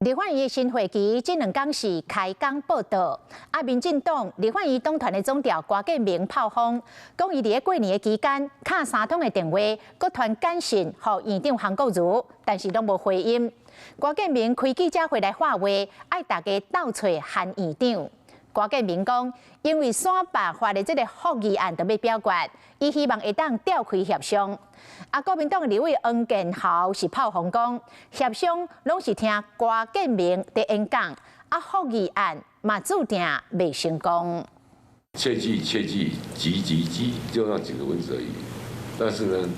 立法院的新會期這兩工是開工報到，啊，民進黨立法院黨團的總召郭建明炮轟，講伊佇咧過年的期間，敲三通的電話，閣傳簡訊予院長韓國瑜，但是攏無回音。郭建明開記者會來喊話，愛大家鬥揣韓院長。郭建明講，因為選罷法的這个復議案著欲表決，伊希望會當調開協商。啊，國民黨立委黃健豪是炮轟講，協商攏是聽郭建明佇演講，啊，復議案嘛注定袂成功。切記切記，急急急，就那幾個文字而已。但是呢，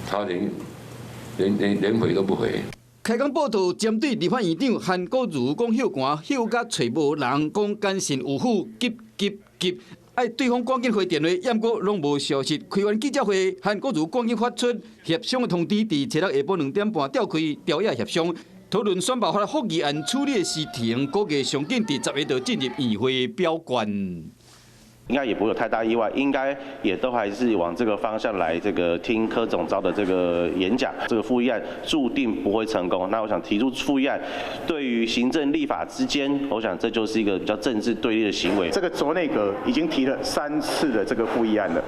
他連回都不回。開工報到，針對立法院長韓國瑜講歇寒，歇甲揣無人，講簡訊有否急急急，愛對方趕緊回電話，毋過攏無消息。開完記者會，韓國瑜趕緊發出協商的通知，佇初六下晡2點半召開朝野協商，討論選罷法復議案處理的時程，估計上緊佇10月就進入院會表決。應該也不會有太大意外，應該也都還是往這個方向來，這個聽柯總召的這個演講，這個復議案注定不會成功。那我想提出復議案，對於行政立法之間，我想這就是一個比較政治對立的行為。這個濁內閣已經提了三次的這個復議案了，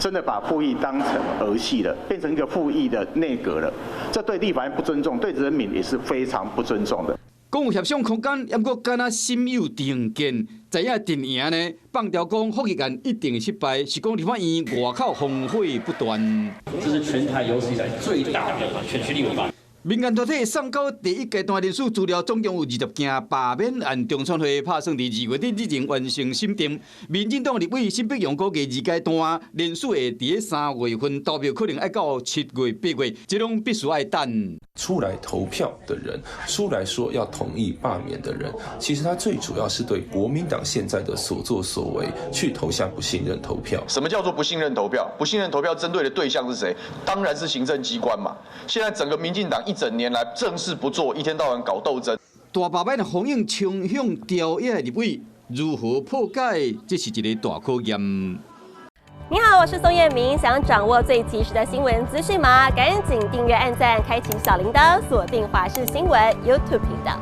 真的把復議當成兒戲了，變成一個復議的內閣了。這對立法院不尊重，對人民也是非常不尊重的。講有協商空間，毋過敢若心有定見，知影陣營呢放調講復議案一定失敗，是講立法院外口烽火不斷。這是全台有史以來最大的選區立委罷。民間團體送交第一階段人事資料，總共有20件罷免案，中選會拍算佇2月底之前完成審定。民進黨立委沈伯洋估計二階段人事會佇3月份投票，可能愛到7月8月，這攏必須愛等。出來投票的人，出來說要同意罷免的人，其實他最主要是對國民黨現在的所作所為去投下不信任投票。什麼叫做不信任投票？不信任投票針對的對象是誰？當然是行政機關嘛。現在整個民進黨一整年來正事不做，一天到晚搞鬥爭。大罷免的風向衝向朝野立委，如何破解？這是一個大考驗。你好，我是宋燕明，想掌握最及時的新聞資訊嗎？趕緊訂閱、按讚、開啟小鈴鐺，鎖定華視新聞 YouTube 頻道。